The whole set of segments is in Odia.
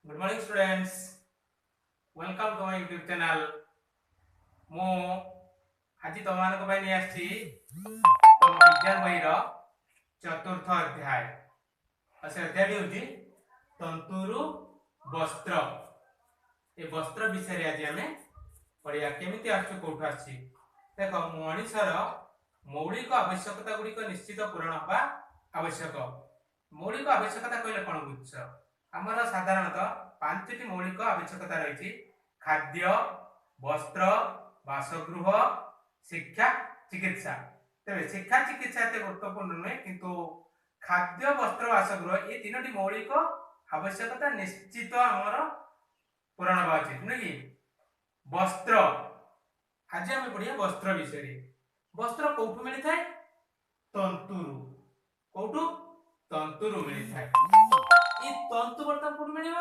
Good morning students, welcome to my YouTube channel. ମୁଁ ଆଜି ତମମାନଙ୍କ ପାଇଁ ନେଇ ଆସିଛି ତମ ବିଜ୍ଞାନ ବହିର ଚତୁର୍ଥ ଅଧ୍ୟାୟ। ଆଉ ସେ ଅଧ୍ୟାୟଟି ହେଉଛି ତନ୍ତୁରୁ ବସ୍ତ୍ର। ଏ ବସ୍ତ୍ର ବିଷୟରେ ଆଜି ଆମେ ପଢିବା, କେମିତି ଆସୁଛି, କୋଉଠୁ ଆସୁଛି। ଦେଖ, ମଣିଷର ମୌଳିକ ଆବଶ୍ୟକତା ଗୁଡ଼ିକ ନିଶ୍ଚିତ ପୂରଣ ହେବା ଆବଶ୍ୟକ। ମୌଳିକ ଆବଶ୍ୟକତା କହିଲେ କଣ ବୁଝୁଛ? ଆମର ସାଧାରଣତଃ 5ଟି ମୌଳିକ ଆବଶ୍ୟକତା ରହିଛି: ଖାଦ୍ୟ, ବସ୍ତ୍ର, ବାସଗୃହ, ଶିକ୍ଷା, ଚିକିତ୍ସା। ତେବେ ଶିକ୍ଷା ଚିକିତ୍ସା ଏତେ ଗୁରୁତ୍ୱପୂର୍ଣ୍ଣ ନୁହେଁ, କିନ୍ତୁ ଖାଦ୍ୟ, ବସ୍ତ୍ର, ବାସଗୃହ ଏ 3ଟି ମୌଳିକ ଆବଶ୍ୟକତା ନିଶ୍ଚିତ ଆମର ପୂରଣ ହେବା ଉଚିତ, ନୁହେଁ କି? ବସ୍ତ୍ର, ଆଜି ଆମେ ପଢିବା ବସ୍ତ୍ର ବିଷୟରେ। ବସ୍ତ୍ର କୋଉଠୁ ମିଳିଥାଏ? ତନ୍ତୁରୁ। କୋଉଠୁ? ତନ୍ତୁରୁ ମିଳିଥାଏ। ଏଇ ତନ୍ତୁ ବର୍ତ୍ତମାନ କୋଉଠୁ ମିଳିବ,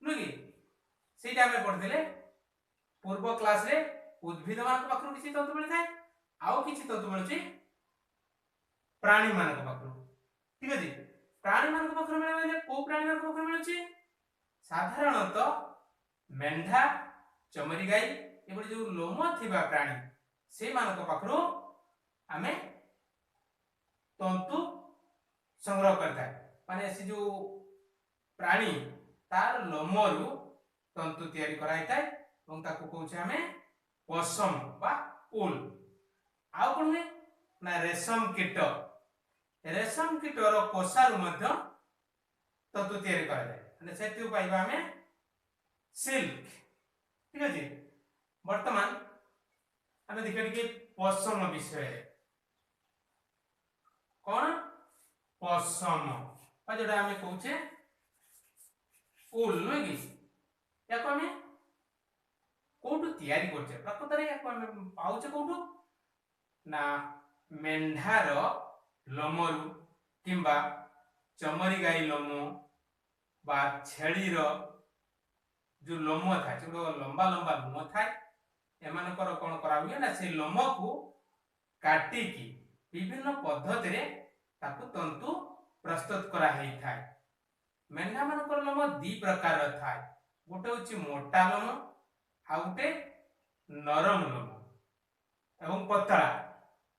ନୁହେଁ କି? ସେଇଟା ଆମେ ପଢିଥିଲେ ପୂର୍ବ କ୍ଲାସରେ। ଉଦ୍ଭିଦ ମାନଙ୍କ ପାଖରୁ କିଛି ତନ୍ତୁ ମିଳିଥାଏ, ଆଉ କିଛି ତନ୍ତୁ ମିଳୁଛି ପ୍ରାଣୀ ମାନଙ୍କ ପାଖରୁ। ଠିକ ଅଛି? ପ୍ରାଣୀ ମାନଙ୍କ ପାଖରୁ ମିଳେ ମାନେ କୋଉ ପ୍ରାଣୀ ମାନଙ୍କ ପାଖରୁ ମିଳୁଛି? ସାଧାରଣତଃ ମେଣ୍ଢା, ଚମରି ଗାଈ ଏଭଳି ଯୋଉ ଲୋମ ଥିବା ପ୍ରାଣୀ, ସେଇମାନଙ୍କ ପାଖରୁ ଆମେ ତନ୍ତୁ ସଂଗ୍ରହ କରିଥାଏ। ମାନେ ସେ ଯୋଉ ପ୍ରାଣୀ, ତାର ଲୋମରୁ ତନ୍ତୁ ତିଆରି କରାଯାଇଥାଏ ଏବଂ ତାକୁ କହୁଛେ ଆମେ ପଶମ ବା ଉଲ। ଆଉ କଣ ହୁଏ ନା ରେଶମ କୀଟ, ରେଶମ କୀଟର କୋଷାରୁ ମଧ୍ୟ ତନ୍ତୁ ତିଆରି କରାଯାଏ, ମାନେ ସେଥିରୁ ପାଇବା ଆମେ ସିଲ୍କ। ଠିକ ଅଛି? ବର୍ତ୍ତମାନ ଆମେ ଦେଖିବା ଟିକେ ପଶମ ବିଷୟରେ। କଣ ପଶମ ବା ଯୋଉଟା ଆମେ କହୁଛେ ଉଲ, ନୁହେଁ କି? ୟାକୁ ଆମେ କୋଉଠୁ ତିଆରି କରୁଛେ? ପ୍ରକୃତରେ ୟାକୁ ଆମେ ପାଉଛେ କୋଉଠୁ ନା ମେଣ୍ଢାର ଲୋମରୁ କିମ୍ବା ଚମରି ଗାଈ ଲୋମ ବା ଛେଳିର ଯୋଉ ଲୋମ ଥାଏ, ସେଗୁଡିକ ଲମ୍ବା ଲମ୍ବା ଲୋମ ଥାଏ। ଏମାନଙ୍କର କଣ କରାହୁଏ ନା ସେ ଲୋମକୁ କାଟିକି ବିଭିନ୍ନ ପଦ୍ଧତିରେ ତାକୁ ତନ୍ତୁ ପ୍ରସ୍ତୁତ କରାହେଇଥାଏ। ମେଣ୍ଢା ମାନଙ୍କର ଲୋମ ଦି ପ୍ରକାରର ଥାଏ, ଗୋଟେ ହଉଛି ମୋଟା ଲୋମ ଆଉ ଗୋଟେ ନରମ ଲୋମ ଏବଂ ପତଳା।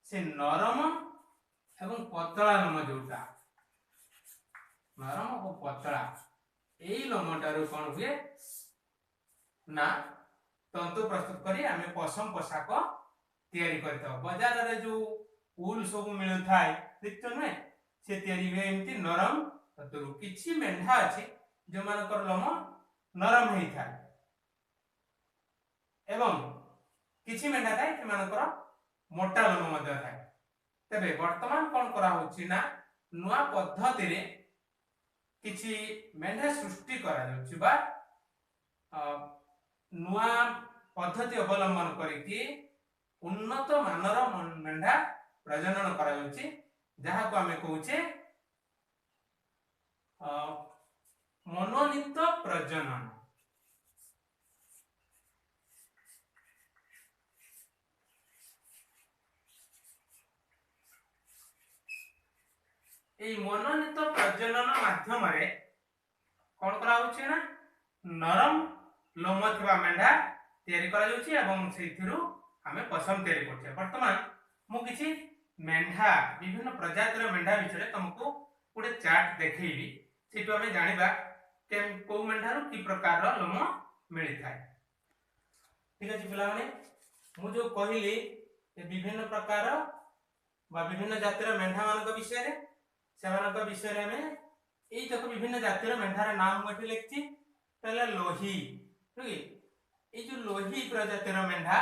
ସେ ନରମ ଏବଂ ପତଳା ଲୋମ, ଯୋଉଟା ନରମ ଓ ପତଳା, ଏଇ ଲୋମଟାରୁ କଣ ହୁଏ ନା ତନ୍ତୁ ପ୍ରସ୍ତୁତ କରି ଆମେ ପଶମ ପୋଷାକ ତିଆରି କରିଥାଉ। ବଜାରରେ ଯୋଉ ଉଲ ସବୁ ମିଳୁଥାଏ ଦେଖିଛ, ନୁହେଁ? ସେ ତିଆରି ହୁଏ ଏମିତି ନରମ ତନ୍ତୁରୁ। କିଛି ମେଣ୍ଢା ଅଛି ଯୋଉମାନଙ୍କର ଲୋମ ନରମ ହେଇଥାଏ ଏବଂ କିଛି ମେଣ୍ଢା ଥାଏ ସେମାନଙ୍କର ମୋଟା ଲୋମ ମଧ୍ୟ ଥାଏ। ତେବେ ବର୍ତ୍ତମାନ କଣ କରାହଉଛି ନା ନୂଆ ପଦ୍ଧତିରେ କିଛି ମେଣ୍ଢା ସୃଷ୍ଟି କରାଯାଉଛି ବା ନୂଆ ପଦ୍ଧତି ଅବଲମ୍ବନ କରିକି ଉନ୍ନତ ମାନର ମେଣ୍ଢା ପ୍ରଜନନ କରାଯାଉଛି, ଯାହାକୁ ଆମେ କହୁଛେ ମନୋନୀତ ପ୍ରଜନନ। ଏଇ ମନୋନୀତ ପ୍ରଜନନ ମାଧ୍ୟମରେ କଣ କରାହଉଛି ନା ନରମ ଲୋମ ଥିବା ମେଣ୍ଢା ତିଆରି କରାଯାଉଛି ଏବଂ ସେଇଥିରୁ ଆମେ ପଶମ ତିଆରି କରୁଛେ। ବର୍ତ୍ତମାନ ମୁଁ କିଛି ମେଣ୍ଢା, ବିଭିନ୍ନ ପ୍ରଜାତିର ମେଣ୍ଢା ବିଷୟରେ ତମକୁ ଗୋଟେ ଚାର୍ଟ ଦେଖେଇବି, ସେଇଠୁ ଆମେ ଜାଣିବା କୋଉ ମେଣ୍ଢାରୁ କି ପ୍ରକାରର ଲୋମ ମିଳିଥାଏ। ଠିକ ଅଛି ପିଲାମାନେ, ମୁଁ ଯୋଉ କହିଲି ବିଭିନ୍ନ ପ୍ରକାର ବା ବିଭିନ୍ନ ଜାତିର ମେଣ୍ଢା ମାନଙ୍କ ବିଷୟରେ, ସେମାନଙ୍କ ବିଷୟରେ ଆମେ ଏଇ ତକ ବିଭିନ୍ନ ଜାତିର ମେଣ୍ଢାର ନାମ ମୁଁ ଏଠି ଲେଖିଛି। ତାହେଲେ ଲୋହି, ନୁହେଁ କି? ଏଇ ଯୋଉ ଲୋହି ପ୍ରଜାତିର ମେଣ୍ଢା,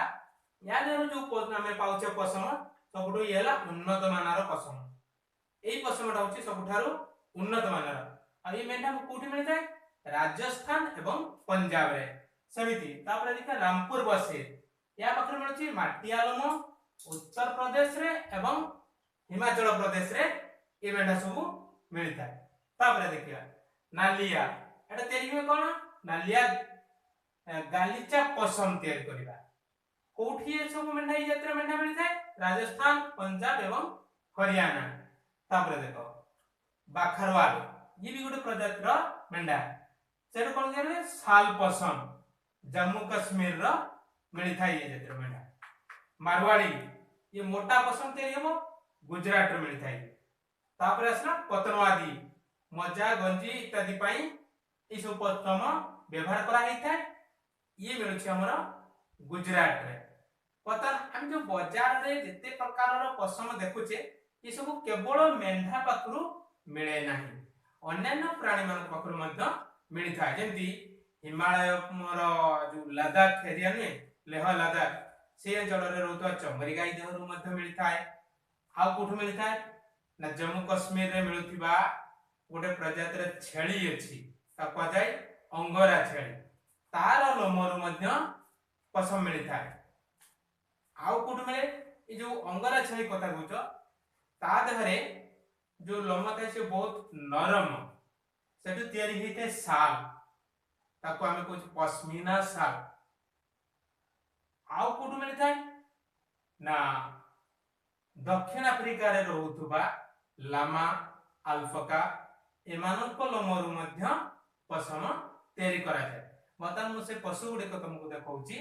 ୟା ଦେହରୁ ଯୋଉ ଆମେ ପାଉଛେ ପଶମ, ସବୁଠୁ ଇଏ ହେଲା ଉନ୍ନତ ମାନର ପଶମ। ଏଇ ପଶମଟା ହଉଛି ସବୁଠାରୁ ଉନ୍ନତ ମାନର। ଆଉ ଏଇ ମେଣ୍ଢା କୋଉଠି ମିଳିଥାଏ? ରାଜସ୍ଥାନ ଏବଂ ପଞ୍ଜାବରେ। ସେମିତି ତାପରେ ଦେଖିବା ରାମପୁର ବସିର, ୟା ପାଖରେ ମିଳୁଛି ମାଟିଆ ଲୋମ। ଉତ୍ତର ପ୍ରଦେଶରେ ଏବଂ ହିମାଚଳ ପ୍ରଦେଶରେ ଏ ମେଣ୍ଢା ସବୁ ମିଳିଥାଏ। ତାପରେ ଦେଖିବା ନାଲିଆ, ଏଟା ତିଆରି ହୁଏ କଣ? ନାଲିଆ ଗାଲିଚା ପଶମ ତିଆରି କରିବା। କୋଉଠି ଏ ସବୁ ମେଣ୍ଢା, ଏଇ ଜାତିର ମେଣ୍ଢା ମିଳିଥାଏ? ରାଜସ୍ଥାନ, ପଞ୍ଜାବ ଏବଂ ହରିୟାଣା। ତାପରେ ଦେଖ ବାଖରୱାଲ, ଇଏ ବି ଗୋଟେ ପ୍ରଜାତିର ମେଣ୍ଢା। ସେଠୁ କଣ ତିଆରି ହୁଏ? ଶାଲ ପଶମ, ଜାମ୍ମୁ କାଶ୍ମୀରର ମିଳିଥାଏ ଇଏ ଜାତିର ମେଣ୍ଢା। ମାରୱାଡି, ଇଏ ମୋଟା ପଶମ ତିଆରି ହେବ, ଗୁଜରାଟରେ ମିଳିଥାଏ। ତାପରେ ଆସିଲା ପତନୱାଦି, ମଜା, ଗଞ୍ଜି ଇତ୍ୟାଦି ପାଇଁ ଏସବୁ ପଶମ ବ୍ୟବହାର କରାହେଇଥାଏ। ଇଏ ମିଳୁଛି ଆମର ଗୁଜରାଟରେ। ବର୍ତ୍ତମାନ ଆମେ ଯୋଉ ବଜାରରେ ଯେତେ ପ୍ରକାରର ପଶମ ଦେଖୁଛେ, ଏସବୁ କେବଳ ମେଣ୍ଢା ପାଖରୁ ମିଳେ ନାହିଁ, ଅନ୍ୟାନ୍ୟ ପ୍ରାଣୀମାନଙ୍କ ପାଖରୁ ମଧ୍ୟ ମିଳିଥାଏ। ଯେମିତି ହିମାଳୟର ଯୋଉ ଲଦାଖ ଏରିଆ ନୁହେଁ, ଲେହ ଲଦାଖ, ସେଇ ଅଞ୍ଚଳରେ ରହୁଥିବା ଚମରି ଗାଈ ଦେହରୁ ମଧ୍ୟ ମିଳିଥାଏ। ଆଉ କୋଉଠୁ ମିଳିଥାଏ ନା ଜମ୍ମୁ କାଶ୍ମୀରରେ ମିଳୁଥିବା ଗୋଟେ ପ୍ରଜାତିର ଛେଳି ଅଛି, ତାକୁ କୁହାଯାଏ ଅଙ୍ଗରା ଛେଳି, ତାର ଲୋମରୁ ମଧ୍ୟ ପଶମ ମିଳିଥାଏ। ଆଉ କୋଉଠୁ ମିଳେ? ଏଇ ଯୋଉ ଅଙ୍ଗରା ଛେଳି କଥା କହୁଛ, ତା ଦେହରେ ଯୋଉ ଲୋମ ଥାଏ ସେ ବହୁତ ନରମ, ସେଠୁ ତିଆରି ହେଇଥାଏ ଶାଲ, ତାକୁ ଆମେ କହୁଛୁ ପଶ୍ମିନା ଶାଲ। ଆଉ କୋଉଠୁ ମିଳିଥାଏ ନା ଦକ୍ଷିଣ ଆଫ୍ରିକାରେ ରହୁଥିବା ଲାମା, ଆଲଫକା ଏମାନଙ୍କ ଲୋମରୁ ମଧ୍ୟ ପଶମ ତିଆରି କରାଯାଏ। ବର୍ତ୍ତମାନ ମୁଁ ସେ ପଶୁ ଗୁଡ଼ିକ ତମକୁ ଦେଖାଉଛି।